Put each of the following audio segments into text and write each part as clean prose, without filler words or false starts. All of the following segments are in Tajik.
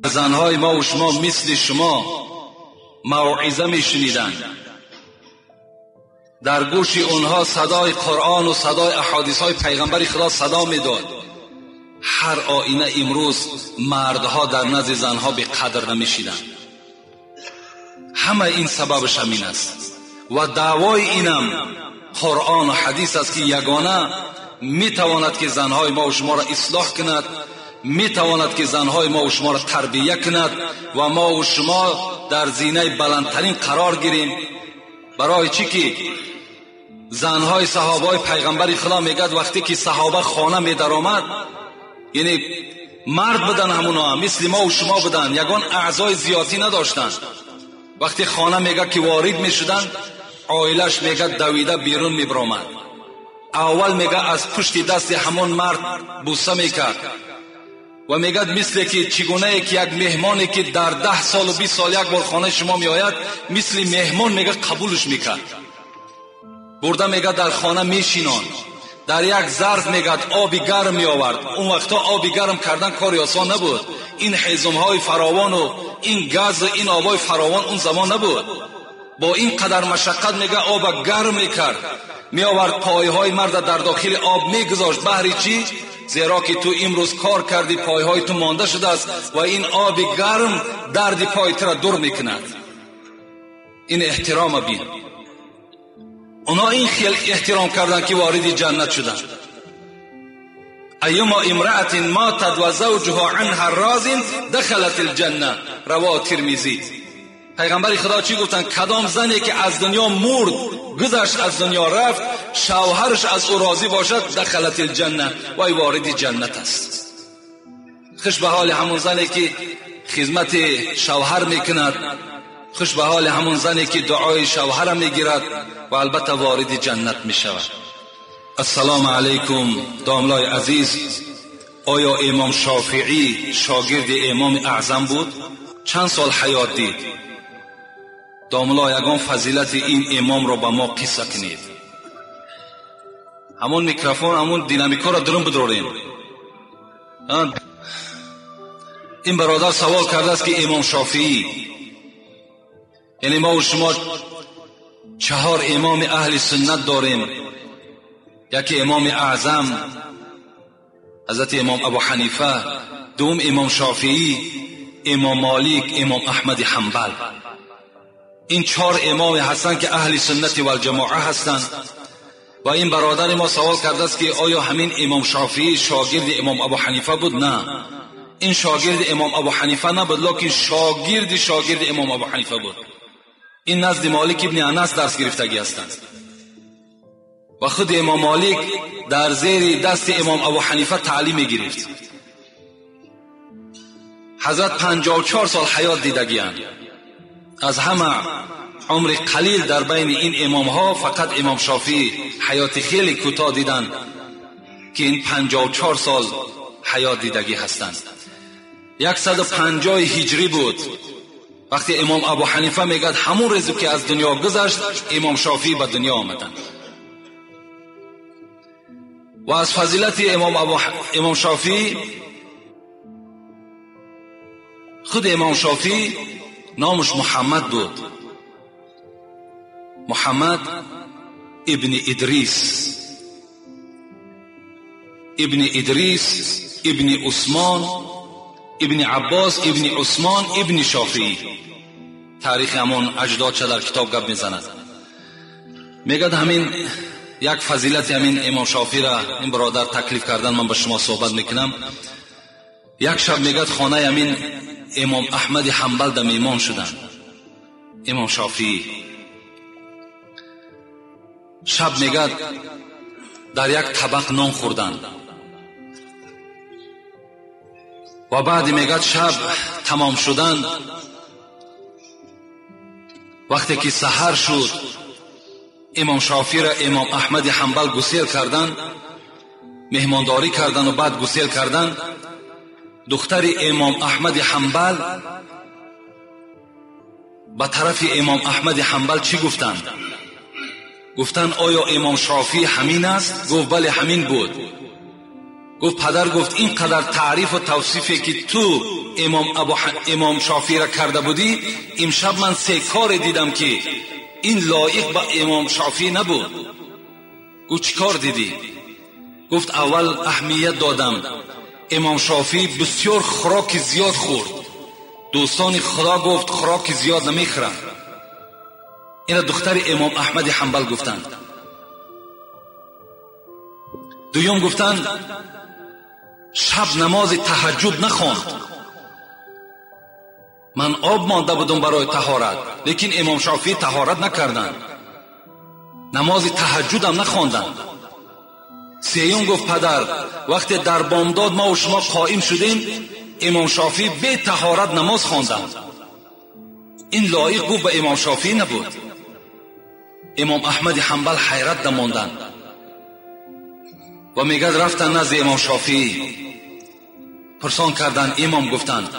زنهای ما و شما مثل شما موعظه میشنیدند، در گوش اونها صدای قرآن و صدای احادیث های پیغمبر خدا صدا میداد. هر آینه امروز مردها در نزد زنها به قدر نمیشیدند. همه این سببش همین است و دعوای اینم قرآن و حدیث است که یگانه میتواند که زنهای ما و شما را اصلاح کند، میتواند که زنهای ما و شما را تربیه کند و ما و شما در زینه بلندترین قرار گیریم. برای چی که زنهای صحابه پیغمبر خدا میگد وقتی که صحابه خانه میدرآمد، یعنی مرد بودن، همونا مثل ما و شما بودن، یگان اعضای زیادی نداشتن. وقتی خانه میگه که وارد میشدن، عائلش میگه دویده بیرون میبرآمد. اول میگه از پشت دست همون مرد بوسه میکرد و میگه مثل که چگونه که یک مهمانی که در 10 سال و 20 سال یک بار خانه شما میآید، مثل مهمان میگه قبولش میکرد. برده میگه در خانه میشینان، در یک ظرف میگه آب گرم میآورد. اون وقتا آب گرم کردن کاری آسان نبود، این حیزم های فراوان و این گاز و این آبای فراوان اون زمان نبود. با این قدر مشقت میگه آب گرم میکرد، میآورد پایهای مرد در داخل آب میگذاشت. بهری چی؟ زیرا که تو امروز کار کردی، پایهای تو مانده شده است و این آب گرم درد پای تو را دور میکند. این احترام بین. اونا این خیلی احترام کردن که وارد جنت شدن. ایما امرأة ماتت و زوجها عنها راض دخلت الجنه، رواه ترمذی. پیغمبر خدا چی گفتن؟ کدام زنی که از دنیا مرد، گذشت از دنیا رفت، شوهرش از او راضی باشد، دخلت الجنه، وای وارد جنت است. خوش به حال همون زنی که خدمت شوهر میکند، خوش به حال همون زنی که دعای شوهر میگیرد و البته وارد جنت میشود. السلام علیکم داملای عزیز. آیا امام شافعی شاگرد امام اعظم بود؟ چند سال حیات دید؟ داملا یگان فضیلت این امام را به ما قصه کنید. همون میکروفون، همون دینامیکا را درون بداریم. این برادر سوال کرده است که امام شافعی، یعنی ما و شما 4 امام اهل سنت داریم. یکی امام اعظم حضرت امام ابو حنیفه، دوم امام شافعی، امام مالک، امام احمد حنبل. این 4 امام هستند که اهل سنت و الجماعه هستند. و این برادر ما سوال کرده است که آیا همین امام شافعی شاگرد امام ابو حنیفه بود؟ نه، این شاگرد امام ابو حنیفه نبود، لکن شاگرد شاگرد امام ابو حنیفه بود. این نزد مالک ابن انس درس گرفتگی هستند و خود امام مالک در زیر دست امام ابو حنیفه تعلیم گرفت. حضرت 54 سال حیات دیدگی‌اند. از همه عمر قلیل در بین این امام ها فقط امام شافعی حیات خیلی کوتاه دیدند که این 54 سال حیات دیدگی هستند. 150 هجری بود وقتی امام ابو حنیفه میگد همون روزی که از دنیا گذشت امام شافعی به دنیا آمدند. و از فضیلت امام شافعی، خود امام شافعی نامش محمد بود، محمد ابن ادریس، ابن ادریس ابن عثمان ابن عباس ابن عثمان ابن شافعی. تاریخ همون اجداد چه در کتاب گپ میزند. میگد همین یک فضیلت همین امام شافعی را این برادر تکلیف کردن، من با شما صحبت میکنم. یک شب میگد خانه همین امام احمد حنبل در میمان شدن. امام شافعی شب میگد در یک طبق نان خوردن و بعد میگد شب تمام شدن، وقتی که سحر شد امام شافعی را امام احمد حنبل گسیل کردن، مهمانداری کردن و بعد گسیل کردن. دختر امام احمد حنبل به طرف امام احمد حنبل چی گفتند؟ Гуфтанд оё имом Шофеъӣ ҳамин аст? Гуфт бале ҳамин буд. Гуфт падар гуфт ин қадар таъриф ва тавсифе ки ту имом Шофеъиро карда будӣ, имшаб ман се коре дидам ки ин лоиқ ба имом Шофеъӣ набуд. Гуфт чӣ кор дидӣ? Гуфт аввал аҳамият додам, имом Шофеъӣ бисёр хӯроки зиёд хӯрд. Дӯстони Худо гуфт хӯроки зиёд намехӯрам. Ина духтари имом Аҳмади Ҳанбал гуфтанд. Дуюм гуфтанд шаб намози таҳаҷҷуд нахонд. Ман об монда будам барои таҳорат, лекин имом Шофеъӣ таҳорат накарданд, намози таҳаҷҷудам нахонданд. Сеюм гуфт падар вақте дар бомдод ма ва шумо қоим шудем, имом Шофеъӣ бе таҳорат намоз хонданд. Ин лоиқ гуфт ба имом Шофеъӣ набуд. Имом Аҳмади Ҳанбал ҳайрат дамонданд ва мегӯяд рафтанд назди имом Шофеъӣ, пурсон карданд. Имом гуфтанд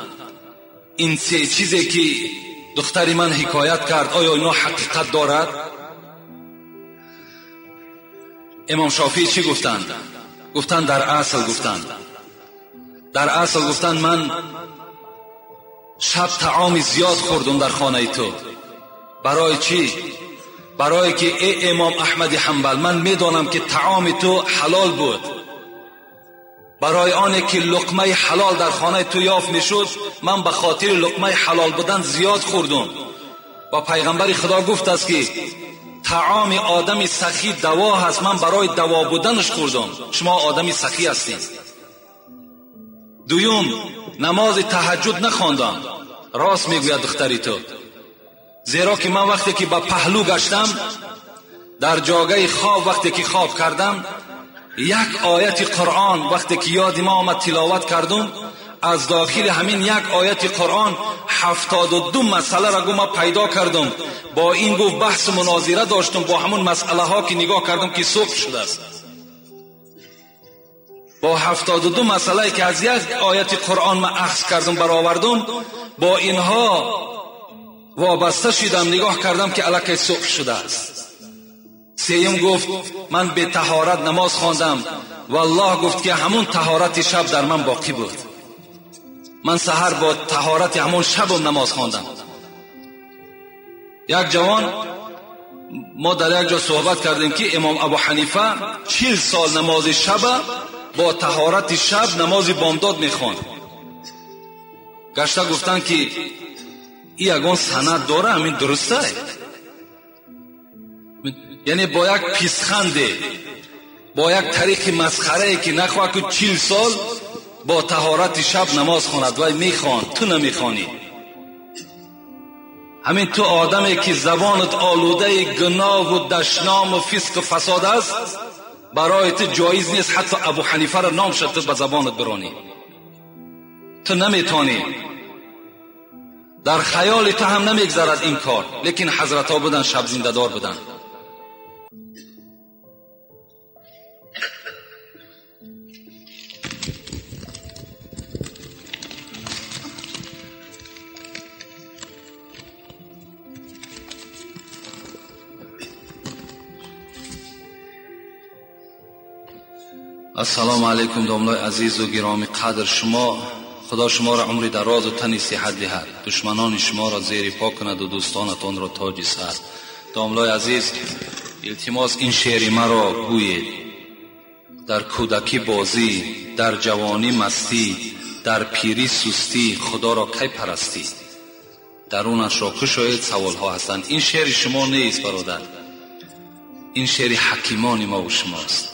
ин се чизе ки духтари ман ҳикоят кард оё ино ҳақиқат дорад? Имом Шофеъӣ чӣ гуфтанд? Гуфтанд дар асл гуфтанд, дар асл гуфтанд ман шаб таоми зиёд хӯрдум дар хонаи ту. Барои чӣ? Барое ки эй имом Аҳмади Ҳанбал, ман медонам ки таоми ту ҳалол буд. Барои оне ки луқмаи ҳалол дар хонаи ту ёфт мешуд, ман ба хотири луқмаи ҳалол будан зиёд хӯрдум. Ва пайғамбари Худо гуфт аст ки таоми одами сахӣ даво ҳаст, ман барои даво буданаш хӯрдум. Шумо одами сахӣ ҳастед. Дуюм, намози таҳаҷҷуд нахондам. Рост мегӯяд духтари ту, зеро ки ман вақте ки ба паҳлӯ гаштам, дар ҷогаи хоб вақте ки хоб кардам, як ояти Қуръон вақте ки ёди ма омад тиловат кардум, аз дохили ҳамин як ояти Қуръон 72 масъаларо гу ма пайдо кардум. Бо ин гуфт баҳсу мунозира доштум бо ҳамун масъалаҳо ки нигоҳ кардум ки субҳ шудааст. Бо 72 масъалае ки аз як ояти Қуръон ма ахз кардум баровардум, бо инҳо вобаста шидам, нигоҳ кардам ки аллакай субҳ шудааст. Сеюм гуфт ман бе таҳорат намоз хондам. Валлоҳ гуфт ки ҳамун таҳорати шаб дар ман боқӣ буд. Ман саҳар бо таҳорати ҳамун шабам намоз хондам. Як ҷавон мо дар як ҷо суҳбат кардем ки имом Абу Ҳанифа 40 сол намози шаба бо таҳорати шаб намози бомдод мехонд. Гашта гуфтанд ки ин ягон санад дора, ҳамин дуруста? Яъне бо як писханде, бо як тариқи масхарае ки нахоҳад ки 40 сол бо таҳорати шаб намоз хонад, вай мехонд, ту намехонӣ. Ҳамин ту одаме ки забонат олудаи гуноҳу дашному фисқу фасод аст, барои ту ҷоиз нест ҳатто Абу Ҳанифаро ном шад ту ба забонат биронӣ. Ту наметонӣ, дар хаёли ту ҳам намегзарад ин кор. Лекин ҳазратҳо буданд, шаб зиндадор буданд. Ассалому алайкум домлои азизу гиромӣ қадр. Шумо Худо шуморо умри дарозу тани сиҳат диҳад, душманони шуморо зери по кунад ва дӯстонатонро тоҷи сар. Домлои азиз, илтимос ин шеъри маро гӯед. Дар кӯдакӣ бозӣ, дар ҷавонӣ мастӣ, дар пирӣ сустӣ, Худоро кай парастӣ? Дарунашро кушоед, саволҳо ҳастанд. Ин шеъри шумо нест бародар, ин шеъри ҳакимони мо ва шумост.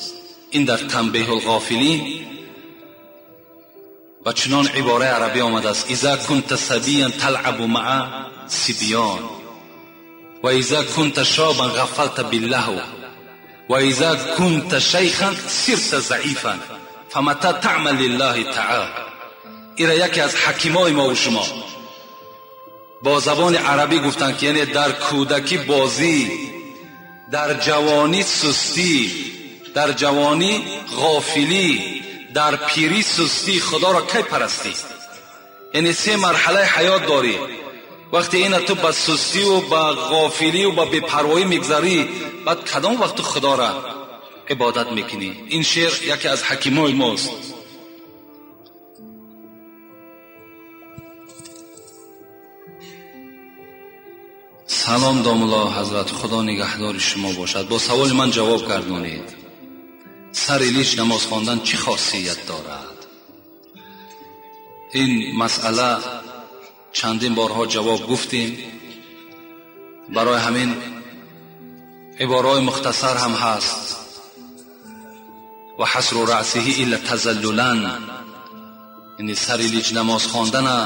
Ин дар Танбеҳулғофилин ва чунон ибораи арабӣ омадааст: иза кунта сабиян талъабу маа сибён ва иза кунта шобан ғафалта биллаҳв ва иза кунта шайхан сирта заифан фамата таъмал лиллаҳи таъала. Ира яке аз ҳакимои мо ва шумо бо забони арабӣ гуфтанд ки яъне дар кӯдакӣ бозӣ, дар ҷавонӣ сустӣ, дар ҷавонӣ ғофилӣ, дар пирӣ сустӣ, Худоро кай парастӣ? Яъне се марҳалаи ҳаёт дорӣ. Вақте ина ту ба сустӣ ва ба ғофилӣ ва ба бепарвоӣ мегзарӣ, баъд кадом вақт ту Худоро ибодат мекунӣ? Ин шеър яке аз ҳакимои мост. Салом домулло ҳазрат, Худо нигаҳдори шумо бошад. Бо саволи ман ҷавоб гардонед. Сари лич намоз хондан чӣ хосият дорад? Ин масъала чандин борҳо ҷавоб гуфтем. Барои ҳамин ибораҳои мухтасар ҳам ҳаст. Ва ҳасру раъсиҳи илла тазаллулан, яъне сари лич намоз хондана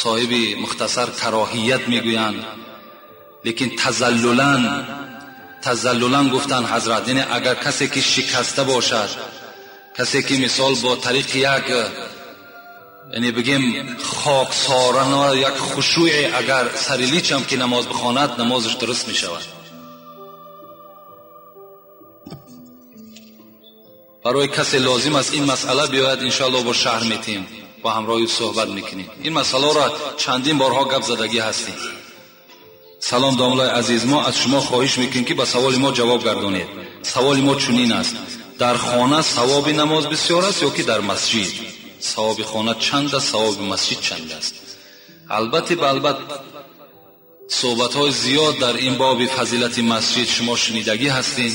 соҳиби мухтасар кароҳият мегӯянд, лекин тазаллулан гуфтан ҳазрат, яъне агар касе ки шикаста бошад, касе ки мисол бо тариқи як, яъне бигем хоксорана, як хушӯъе агар сари лич ҳам ки намоз бихонад, намозаш дуруст мешавад. Барои касе лозим аст ин масъала биёяд, иншоаллоҳ бо шаҳр метем, бо ҳамроҳи суҳбат мекунем. Ин масъаларо чандин борҳо гап задагӣ ҳастем. Салом домлаи азиз, мо аз шумо хоҳиш мекунем ки ба саволи мо ҷавоб гардонед. Саволи мо чунин аст: дар хона савоби намоз бисёр аст ё ки дар масҷид? Савоби хона чанд аст, савоби масҷид чанд аст? Албатта балбат суҳбатҳои зиёд дар ин боби фазилати масҷид шумо шунидагӣ ҳастед.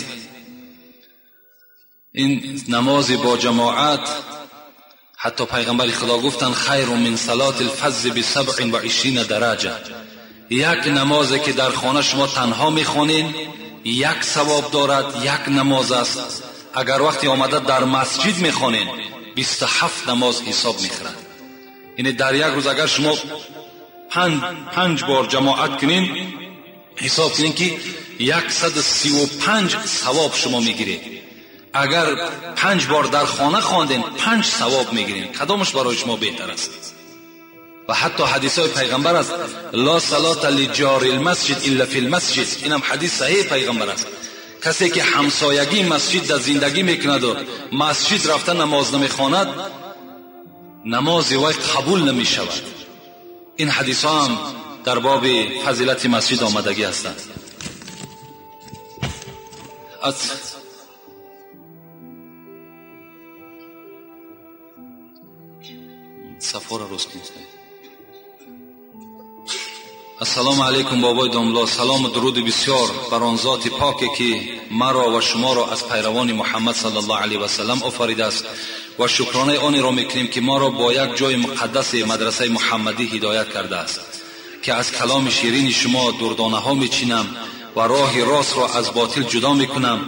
Ин намози бо ҷамоат, ҳатто пайғамбари Худо гуфтанд хайру мин салати алфаззи бисабъин ва ишрина дараҷа. Як намозе ки дар хона шумо танҳо мехонед, як савоб дорад, як намоз аст. Агар вақте омада дар масҷид мехонед, 27 намоз ҳисоб мехӯрад. Яъне дар як рӯз агар шумо панҷ бор ҷамоат кунед, ҳисоб кунед ки 135 савоб шумо мегиред. Агар 5 бор дар хона хондед, 5 савоб мегиред. Кадомаш барои шумо беҳтар аст? Ва ҳатто ҳадисҳои пайғамбар аст: ла салата лиҷори лмасҷид илла фи лмасҷид. Инам ҳадис саҳеҳи пайғамбар аст. Касе ки ҳамсоягии масҷид дар зиндагӣ мекунаду масҷид рафта намоз намехонад, намози вай қабул намешавад. Ин ҳадисҳо ҳам дар боби фазилати масҷид омадагӣ ҳастанд. Аз сафора рост кунед. Ассалому алайкум бобои домло, салому дуруди бисёр бар он зоти поке ки маро ва шуморо аз пайравони Муҳаммад саллаллоҳу алайҳи васаллам офаридааст ва шукронаи онеро мекунем ки моро бо як ҷои муқаддаси мадрасаи муҳаммадӣ ҳидоят кардааст, ки аз каломи ширини шумо дурдонаҳо мечинам ва роҳи ростро аз ботил ҷудо мекунам.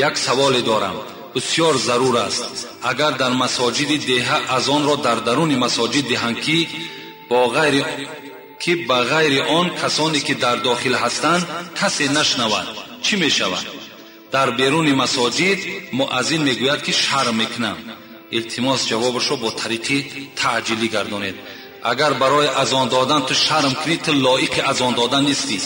Як саволе дорам, бисёр зарур аст. Агар дар масоҷиди деҳа азонро дар даруни масоҷид диҳанд, ки ба ғайри он касоне ки дар дохил ҳастанд касе нашнавад, чӣ мешавад? Дар беруни масоҷид муаззин мегӯяд ки шарм мекунам. Илтимос ҷавобашро бо тариқи таъҷилӣ гардонед. Агар барои азон додан ту шарм кунӣ, ту лоиқи азон додан нестӣ.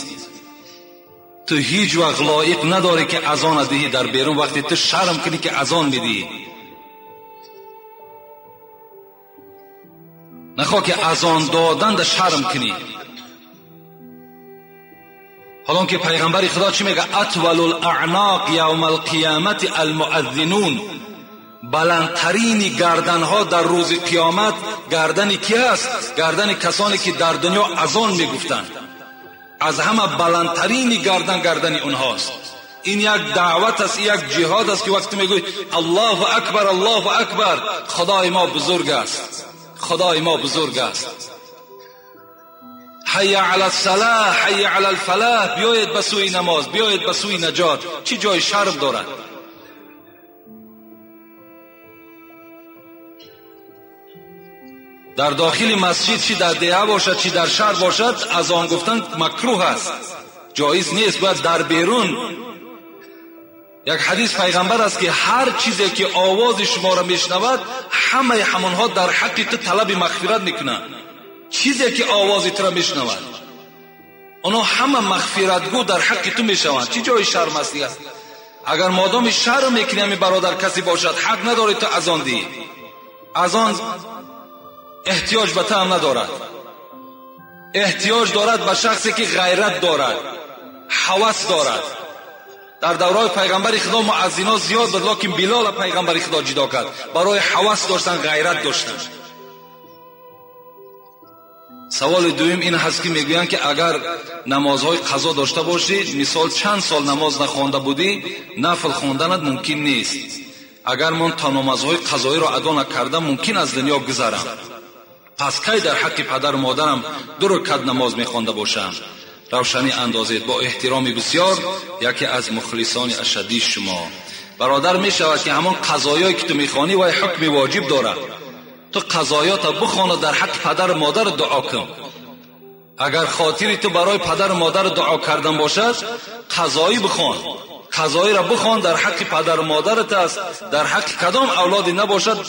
Ту ҳеҷ вақт лоиқ надорӣ ки азон диҳӣ дар берун, вақте ту шарм кунӣ ки азон медиҳӣ. Нахоҳ ки азон додан да шарм кунӣ. ҳолон ки пайғамбари Худо чӣ мегӯяд? Атвалул аъноқ явмал қиёмати алмуаззинун. Баландтарини гарданҳо дар рӯзи қиёмат гардани ки аст? Гардани касоне ки дар дунё азон мегуфтанд. Аз ҳама баландтарини гардан гардани онҳост. Ин як даъват аст, як ҷиҳод аст ки вақте мегӯӣ Аллоҳу акбар, Аллоҳу акбар, Худои мо бузург аст, Худои мо бузург аст. Ҳайя ала салоҳ, ҳайя ала фалоҳ, биёед ба сӯи намоз, биёед ба сӯи наҷот. Чӣ ҷои шарм дорад? Дар дохили масҷид, чӣ дар деҳа бошад, чӣ дар шаҳр бошад, азон гуфтан макрӯҳ аст, ҷоиз нест. Бояд дар берун. Як ҳадис пайғамбар аст ки ҳар чизе ки овози шуморо мешнавад, ҳамаи ҳамонҳо дар ҳаққи ту талаби мағфират мекунанд. Чизе ки овози туро мешнавад, онҳо ҳама мағфиратгӯ дар ҳаққи ту мешаванд. Чӣ ҷои шарм аст дигар? Агар модоми шарм мекунӣ, ҳамин бародар касе бошад, ҳақ надорӣ ту азон диҳӣ. Азон эҳтиёҷ ба ту ҳам надорад. Эҳтиёҷ дорад ба шахсе ки ғайрат дорад, ҳавас дорад. Дар давраи пайғамбари Худо муаззино зиёд буд, лекин Билола пайғамбари Худо ҷудо кард барои ҳавас доштан, ғайрат доштан. Саволи дуюм ин ҳаст ки мегӯянд ки агар намозҳои қазо дошта бошӣ, мисол чанд сол намоз нахонда будӣ, нафл хонданат мумкин нест. Агар ман то намозҳои қазоиро адо накардам, мумкин аз дунё гузарам. Пас кай дар ҳаққи падару модарам 2 ракат намоз мехонда бошам? Равшанӣ андозед. Бо эҳтироми бисёр, яке аз мухлисони ашаддии шумо. Бародар, мешавад ки ҳамон қазоёе ки ту мехонӣ вай ҳукми воҷиб дорад. Ту қазоёта бихона, дар ҳаққи падару модар дуо кун. Агар хотири ту барои падару модар дуо кардан бошад, қазоӣ бихон. Қазоиро бихон, дар ҳаққи падару модарат аст, дар ҳаққи кадом авлоде набошад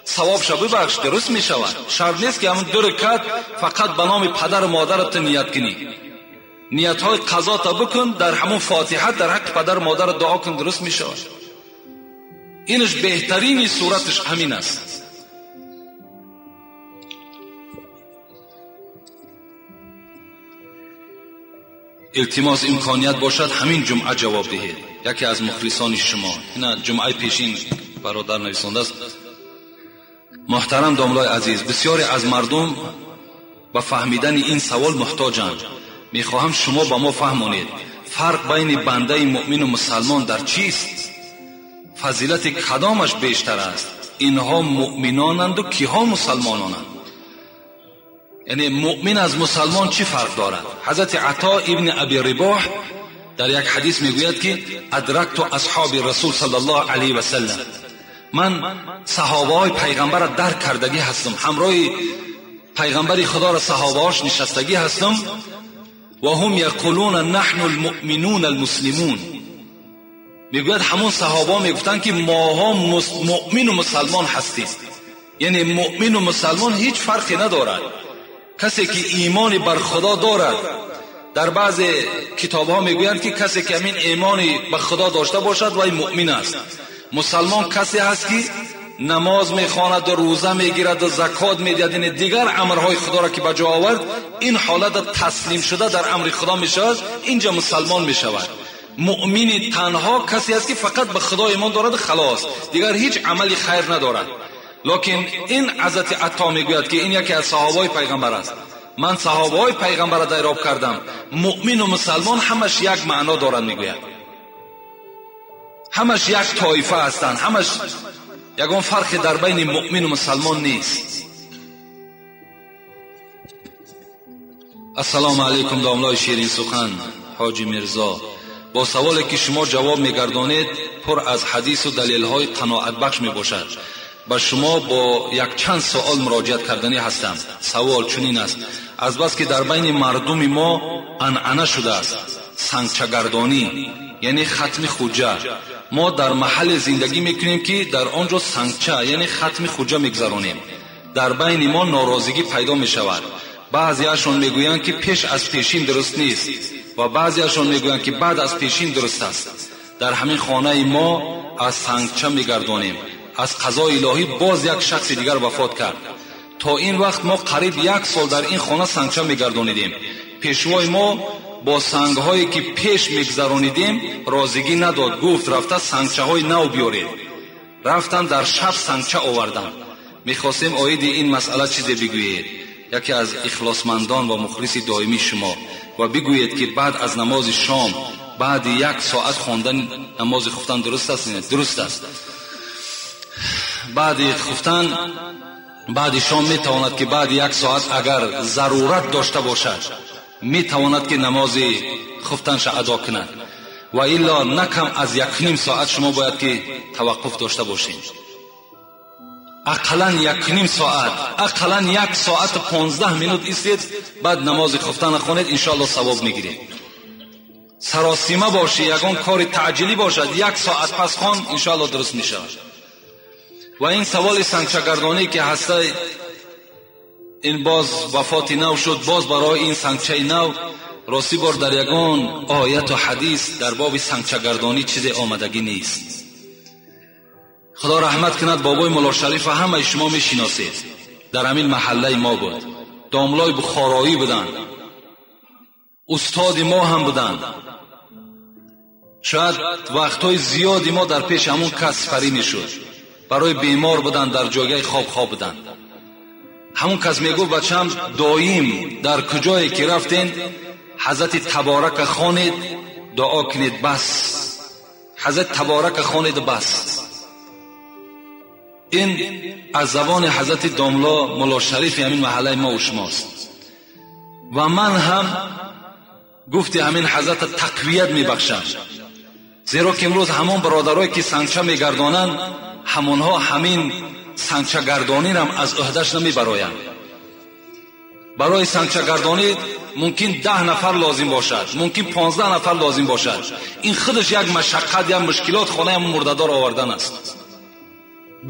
савобша бибахш, дуруст мешавад. Шарт нест ки ҳамон 2 ракат фақат ба номи падару модарат ту ният кунӣ. Ниятҳои қазота бикун, дар ҳамон фотиҳа дар ҳаққи падару модарат дуо кун, дуруст мешавад. Инаш беҳтарини сураташ ҳамин аст. Илтимос, имконият бошад ҳамин ҷумъа ҷавоб диҳед. Яке аз мухлисони шумо. Ина ҷумъаи пешин бародар нависондааст. Муҳтарам домлои азиз, бисёре аз мардум ба фаҳмидани ин савол муҳтоҷанд. Мехоҳам шумо ба мо фаҳмонед, фарқ байни бандаи муъмину мусалмон дар чист? Фазилати кадомаш бештар аст? Инҳо муъминонанду киҳо мусалмононанд? Яъне муъмин аз мусалмон чӣ фарқ дорад? Ҳазрати Ато ибни Аби Рибоҳ дар як ҳадис мегӯяд ки адракту асҳоби расул саллаллоҳу алайҳи васаллам, ман саҳобаҳои пайғамбарро дарк кардагӣ ҳастам, ҳамроҳи пайғамбари Худоро саҳобаҳош нишастагӣ ҳастам. Ва ҳум яқулуна наҳну алмуъминуна алмуслимун. Мегӯяд ҳамон саҳобаҳо мегуфтанд ки моҳо муъмину мусалмон ҳастем. Яъне муъмину мусалмон ҳеҷ фарқе надорад. Касе ки имони бар Худо дорад, дар баъзе китобҳо мегӯянд ки касе ки ҳамин имони ба Худо дошта бошад вай муъмин аст. Мусалмон касе ҳаст ки намоз мехонад ва рӯза мегирад ва закот медиҳад, яъне дигар амрҳои Худоро ки ба ҷо овард, ин ҳолат таслим шуда дар амри Худо мешавад, инҷа мусалмон мешавад. Муъмини танҳо касе аст ки фақат ба Худо имон дорад, халос, дигар ҳеҷ амали хайр надорад. Лекин ин ҳазрати Ато мегӯяд ки ин яке аз саҳобаҳои пайғамбар аст. Ман саҳобаҳои пайғамбарро дайроб кардам, муъмину мусалмон ҳамаш як маъно дорад, мегӯяд. Ҳамаш як тоифа ҳастанд, ҳамаш ягон фарқе дар байни муъмину мусалмон нест. Ассалому алайкум домлои ширинсухан ҳоҷи Мирзо. Бо саволе ки шумо ҷавоб мегардонед пур аз ҳадису далелҳои қаноатбахш мебошад. Ба шумо бо якчанд суол муроҷиат карданӣ ҳастам. Савол чунин аст: азбаски дар байни мардуми мо анъана шудааст сангчагардонӣ, яъне хатми хуҷа. Мо дар маҳалле зиндагӣ мекунем ки дар он ҷо сангча, яъне хатми хуҷа мегузаронем. Дар байни мо норозигӣ пайдо мешавад. Баъзеашон мегӯянд ки пеш аз пешин дуруст нест ва баъзеашон мегӯянд ки баъд аз пешин дуруст аст. Дар ҳамин хонаи мо аз сангча мегардонем. Аз қазои илоҳӣ боз як шахси дигар вафот кард. То ин вақт мо қариб 1 сол дар ин хона сангча мегардонидем. Пешвои мо бо сангҳое ки пеш мегузаронидем розигӣ надод, гуфт рафта сангчаҳои нав биёред. Рафтан дар шаб сангча оварданд. Мехостем оиди ин масъала чизе бигӯед, яке аз ихлосмандон ва мухлиси доимии шумо, ва бигӯед ки баъд аз намози шом баъди 1 соат хондан намози хуфтан дуруст аст? Дуруст аст. Баъди хуфтан, баъди шом метавонад ки баъди 1 соат агар зарурат дошта бошад метавонад ки намози хуфтанша адо кунад, ва илло на кам аз 1.5 соат шумо бояд ки таваққуф дошта бошед. Ақаллан 1.5 соат, ақаллан 1 соат 15 минут истед, баъд намози хуфтан хонед, иншоалло савоб мегиред. Саросима бошӣ, ягон кори таъҷилӣ бошад, 1 соат пас хон, иншоалло дуруст мешавад. Ва ин саволи сангчагардонӣ ки ҳаста, ин боз вафоти нав шуд, боз барои ин сангчаи нав ростӣ бор дар ягон ояту ҳадис дар боби сангчагардонӣ чизе омадагӣ нест. Худо раҳмат кунад бобои Мулло Шарифа, ҳамаи шумо мешиносед, дар ҳамин маҳаллаи мо буд. Домлои бухороӣ буданд, устоди мо ҳам буданд. Шояд вақтҳои зиёди мо дар пеши ҳамон кас сипарӣ мешуд. Барои бемор буданд, дар ҷойгаи хоб хоб буданд. Ҳамон кас мегуфт бачам, доим дар куҷое ки рафтен ҳазрати Таборака хонед, дуо кунед, бас. Ҳазрати Таборака хонед, бас. Ин аз забони ҳазрати домло Мулло Шарифи ҳамин маҳаллаи мо ва шумост. Ва ман ҳам гуфти ҳамин ҳазрата тақвият мебахшам, зеро ки имрӯз ҳамон бародарое ки сангча мегардонанд, ҳамонҳо ҳамин сангчагардонирам аз ӯҳдаш намебароянд. Барои сангчагардонӣ мумкин 10 нафар лозим бошад, мумкин 15 нафар лозим бошад. Ин худаш як машаққат, як мушкилот хонаи ҳамон мурдадор овардан аст.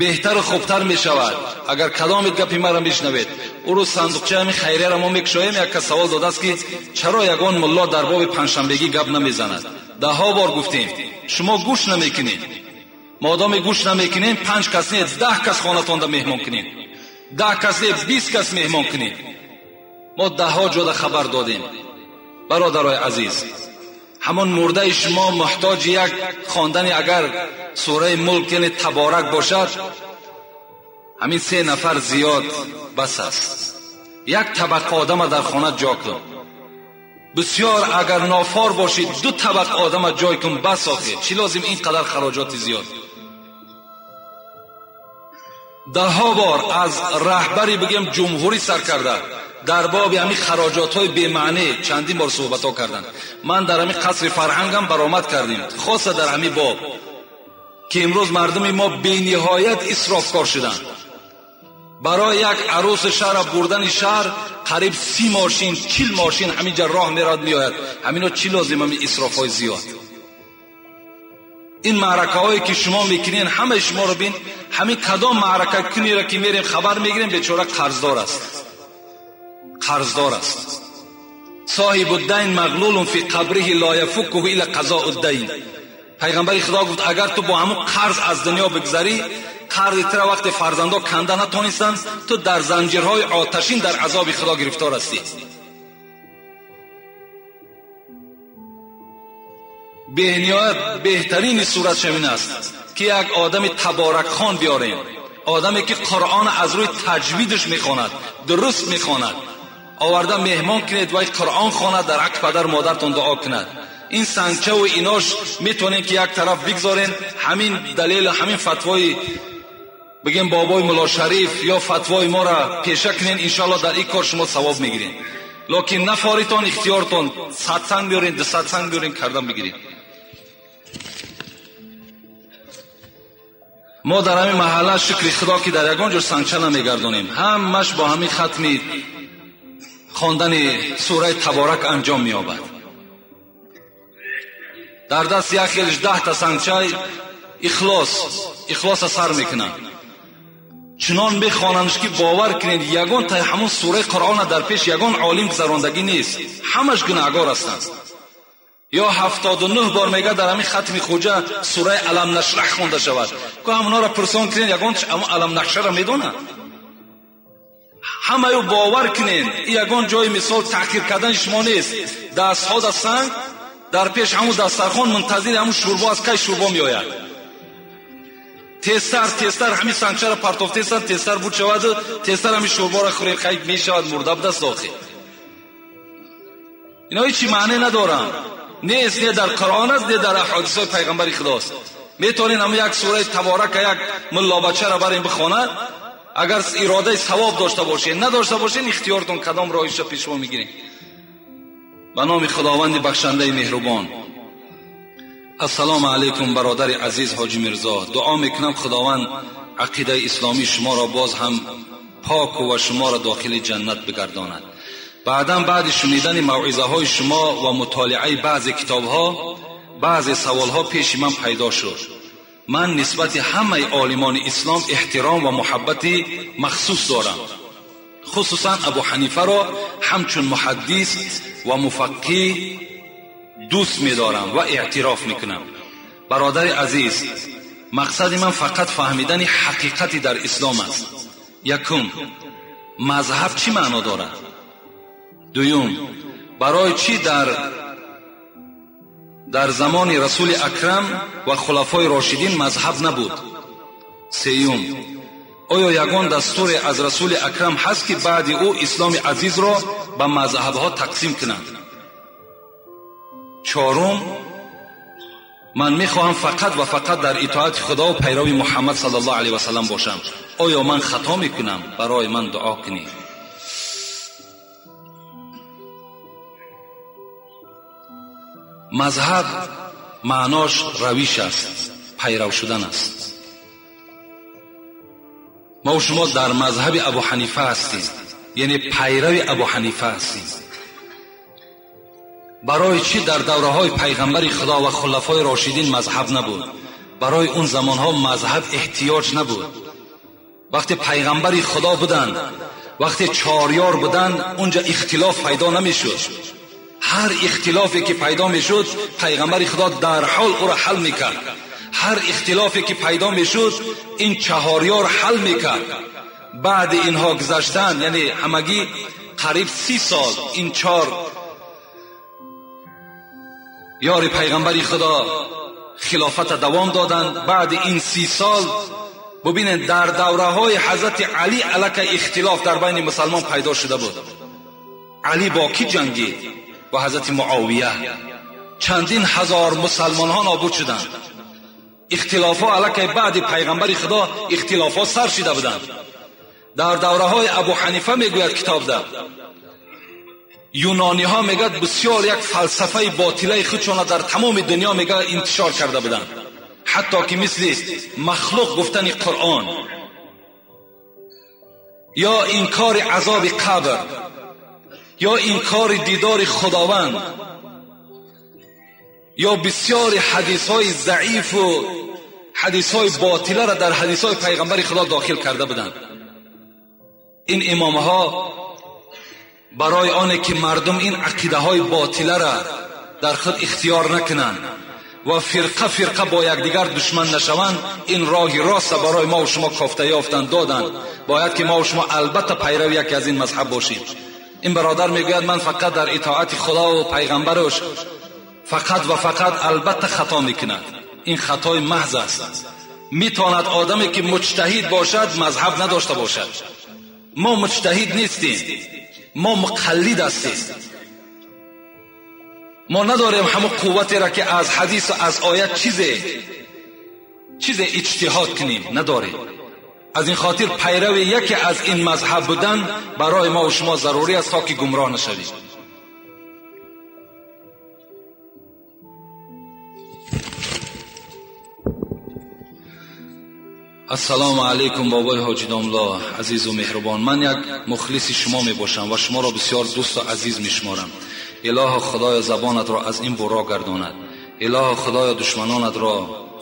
Беҳтару хубтар мешавад агар кадомит гапи маро мешнавед. Ӯ рӯз сандуқчаи ҳамин хайрияро мо мекушоем, як кас савол додааст ки чаро ягон мулло дар боби панҷшанбегӣ гап намезанад. Даҳҳо бор гуфтем, шумо гӯш намекунед. Модоме гӯш намекунем, 5 кас не, 10 кас хонатонда меҳмон кунед, 10 кас не, 20 кас меҳмон кунед. Мо даҳҳо ҷода хабар додем. Бародарои азиз, ҳамон мурдаи шумо муҳтоҷи як хондани агар сураи Мулк яъне Таборак бошад, ҳамин 3 нафар зиёд бас аст. Як табақа одама дар хона ҷо кун. Бисёр агар нофор бошид, 2 табақа одама ҷой кун, бас. Охир чӣ лозим ин қадар хароҷоти зиёд? Даҳҳо бор аз раҳбари бигем ҷумҳурӣ сар карда дар боби ҳамин хароҷотҳои бемаънӣ чандин бор суҳбатҳо карданд. Ман дар ҳамин қасри фарҳангам баромад кардем, хоса дар ҳамин боб ки имрӯз мардуми мо бениҳоят исрофкор шуданд. Барои як арӯси шаҳра бурдани шаҳр қариб 30 мошин, 40 мошин ҳаминҷа роҳ мерад меояд. Ҳамино чӣ лозим ҳамин исрофҳои зиёд? Ин маъракаҳое ки шумо мекунед, ҳамаи шуморо бин, ҳамин кадом маърака кунеро ки мерем хабар мегирем, бечора қарздор аст, қарздор аст. Соҳибу дайн мағлулун фи қабриҳи ло яфуккуҳу илла қазоу дайн. Пайғамбари Худо гуфт агар ту бо ҳамон қарз аз дунё бигзарӣ, қарзи тура вақте фарзандо канда натонистанд, ту дар занҷирҳои оташин дар азоби Худо гирифтор ҳастӣ. Бениҳоят беҳтарини сурат ҳамин аст ки як одами таборакхон биёрем, одаме ки Қуръон аз рӯи таҷвидаш мехонад, дуруст мехонад, оварда меҳмон кунед вай Қуръон хонад, дар ҳаққи падар модаратон дуо кунад. Ин сангчаву инош метавонем ки як тараф бигзорем, ҳамин далелу ҳамин фатвои бигем бобои Мулло Шариф ё фатвои моро пеша кунен, иншоалло дар ин кор шумо савоб мегиред. Лекин нафоритон, ихтиёртон, 100 санг биёрен, 200 санг биёрен, кардан бигиред. Мо дар ҳамин маҳалла шукри Худо ки дар ягон ҷо сангча намегардонем, ҳамаш бо ҳамин хатми хондани сураи Таборак анҷом меёбад. Дар даст як хелиш 10 та сангчаи ихлоса сар мекунанд. Чунон мехонандш ки бовар кунед, ягон таи ҳамон сураи Қуръона дар пеш ягон олим гузарондагӣ нест, ҳамаш гунаҳгор ҳастанд. Ё 79 бор мега дар ҳамин хатми хуҷа сураи Алам нашраҳ хонда шавад. Ко ҳамонҳоро пурсон кунед, ягон ҳамон Алам нашраҳро медонад? Ҳамаю бовар кунед, ягон ҷои мисол таъхир кардани шумо нест. Дастҳо да санг дар пеш ҳамун дастархон мунтазири ҳамун шӯрбо аз кай шӯрбо меояд. Тезтар тезтар ҳамин сангчаро партофтестан, тезтар буд шаваду тезтар ҳамин шӯрборо хӯред, хай мешавад мурда будаст охир. Ино ҳеҷ маъне надоранд. Нест, не дар Қуръон аст, не дар аҳодисҳои пайғамбари Худост. Метавонед ҳамун як сураи Таборака як муллобачаро барем бихонад, агар иродаи савоб дошта бошед, надошта бошед, ихтиёртон кадом роҳиша пешво мегиред. Ба номи Худованди бахшандаи меҳрубон. Ассалому алайкум бародари азиз Ҳоҷи Мирзо. Дуо мекунам Худованд ақидаи исломии шуморо боз ҳам пок ва шуморо дохили ҷаннат бигардонад. Баъдан баъди шунидани мавъизаҳои шумо ва мутолиаи баъзе китобҳо, баъзе саволҳо пеши ман пайдо шуд. Ман нисбати ҳамаи олимони ислом эҳтиром ва муҳаббати махсус дорам. Хусусан Абу Ҳанифаро ҳамчун муҳаддис ва муфаққиҳ дӯст медорам ва эътироф мекунам. Бародари азиз, мақсади ман фақат фаҳмидани ҳақиқати дар ислом аст. Якум, мазҳаб чӣ маъно дорад? Дуюм, барои чӣ дар замони Расули Акрам ва хулафои Рошидин мазҳаб набуд? Сеюм, оё ягон дастуре аз Расули Акрам ҳаст ки баъди ӯ исломи азизро ба мазҳабҳо тақсим кунанд? Чорум, ман мехоҳам фақат ва фақат дар итоати Худо ва пайрави Муҳаммад саллаллоҳу алайҳи васаллам бошам. Оё ман хато мекунам? Барои ман дуо кунед. Мазҳаб маънош равиш аст, пайрав шудан аст. Мо ва шумо дар мазҳаби Абу Ҳанифа ҳастем, яъне пайрави Абу Ҳанифа ҳастем. Барои чӣ дар давраҳои пайғамбари Худо ва хулафои Рошидин мазҳаб набуд? Барои он замонҳо мазҳаб эҳтиёҷ набуд. Вақте пайғамбари Худо буданд, вақте чорёр буданд, унҷа ихтилоф пайдо намешуд. Ҳар ихтилофе ки пайдо мешуд, пайғамбари Худо дар ҳол ӯро ҳал мекард. Ҳар ихтилофе ки пайдо мешуд, ин чаҳорёр ҳал мекард. Баъди инҳо гузаштан, яъне ҳамагӣ қариб 30 сол ин чор ёри пайғамбари Худо хилофата давом доданд. Баъди ин 30 сол бубинед, дар давраҳои ҳазрати Алӣ аллакай ихтилоф дар байни мусалмон пайдо шуда буд. Алӣ бо кӣ ҷангид? Бо ҳазрати Муовия. Чандин ҳазор мусалмонҳо нобуд шуданд. Ихтилофҳо аллакай баъди пайғамбари Худо ихтилофҳо сар шида буданд. Дар давраҳои Абу Ҳанифа мегӯяд китобда, юнониҳо мегӯяд бисёр як фалсафаи ботилаи худшона дар тамоми дунё мегӯяд интишор карда буданд, ҳатто ки мисли махлуқ гуфтани Қуръон ё инкори азоби қабр ё инкори дидори Худованд ё бисёри ҳадисҳои заифу ҳадисҳои ботиларо дар ҳадисҳои пайғамбари Худо дохил карда буданд. Ин имомҳо барои оне ки мардум ин ақидаҳои ботиларо дар худ ихтиёр накунанд ва фирқа фирқа бо якдигар душман нашаванд, ин роҳи роста барои мо ва шумо кофта ёфтанд, доданд. Бояд ки мо ва шумо албатта пайрави яке аз ин мазҳаб бошем. Ин бародар мегӯяд ман фақат дар итоати Худо ва пайғамбараш фақат ва фақат албатта хато мекунад. Ин хатои маҳз аст. Метавонад одаме ки муҷтаҳид бошад мазҳаб надошта бошад. Мо муҷтаҳид нестем, мо муқаллид ҳастем. Мо надорем ҳамон қувватеро ки аз ҳадис ва аз оят чизе иҷтиҳод кунем, надорем. Аз ин хотир пайрави яке аз ин мазҳаб будан барои мо ва шумо зарурӣ аст то ки гумроҳ нашавем. Ассалому алайкум бобои ҳоҷи домло, азизу меҳрубон. Ман як мухлиси шумо мебошам ва шуморо бисёр дӯсту азиз мешуморам. Илоҳо Худоё забонатро аз ин буро гардонад. Илоҳо Худоё душманонатро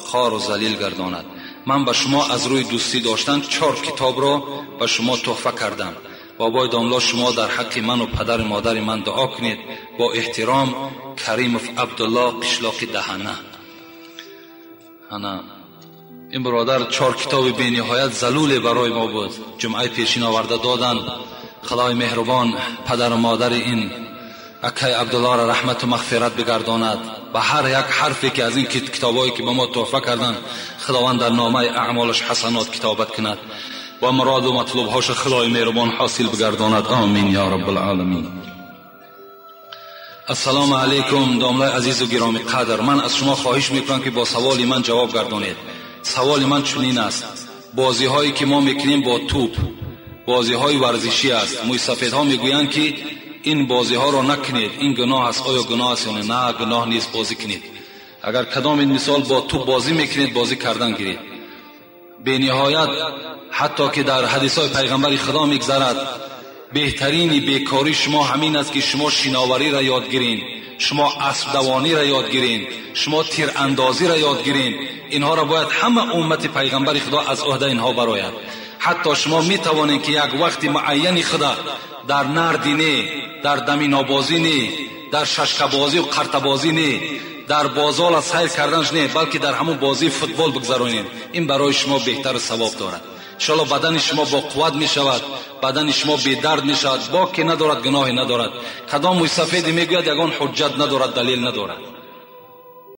хору залил гардонад. Ман ба шумо аз рӯи дӯстӣ доштан 4 китобро ба шумо туҳфа кардам. Бобои домло, шумо дар ҳаққи ману падару модари ман дуо кунед. Бо эҳтиром, Каримов Абдулло, қишлоқи Даҳана. Ана ин бародар 4 китоби бениҳоят залуле барои мо буд. Ҷумъаи пешин оварда доданд. Худои меҳрубон падару модари ин акай Абдуллоро раҳмату мағфират бигардонад. Ба ҳар як ҳарфе ки аз ин китобҳое ки ба мо туҳфа карданд, Худованд дар номаи аъмолаш ҳасанот китобат кунад ва муроду матлубҳоша Худои меҳрубон ҳосил бигардонад. Омин ё раббалъоламин. Ассалому алайкум домлаи азизу гиромӣ қадр. Ман аз шумо хоҳиш мекунам ки бо саволи ман ҷавоб гардонед. Саволи ман чунин аст: бозиҳое ки мо мекунем бо тӯп, бозиҳои варзишӣ аст. Мӯйсафедҳо мегӯянд ки ин бозиҳоро накунед, ин гуноҳ аст. Оё гуноҳ аст ё не? На, гуноҳ нест, бозӣ кунед. Агар кадом ин мисол бо тӯп бозӣ мекунед, бозӣ кардан гиред. Бениҳоят ҳатто ки дар ҳадисҳои пайғамбари Худо мегзарад, беҳтарини бекорӣ шумо ҳамин аст ки шумо шиновариро ёд гиред, шумо аспдавониро ёд гиред, шумо тирандозиро ёд гиред. Инҳоро бояд ҳама уммати пайғамбари Худо аз ӯҳдаи инҳо барояд. Ҳатто шумо метавонед ки як вақти муайяни худа дар нарди не, дар даминобозӣ не, дар шашкабозӣ ва қартабозӣ не, дар бозола сайр карданаш не, балки дар ҳамон бозии футбол бигзаронед. Ин барои шумо беҳтару савоб дорад. Иншоалло бадани шумо бо қувват мешавад, бадани шумо бедард мешавад, боке надорад, гуноҳе надорад. Кадом мӯйсафеде мегӯяд, ягон ҳуҷҷат надорад, далел надорад.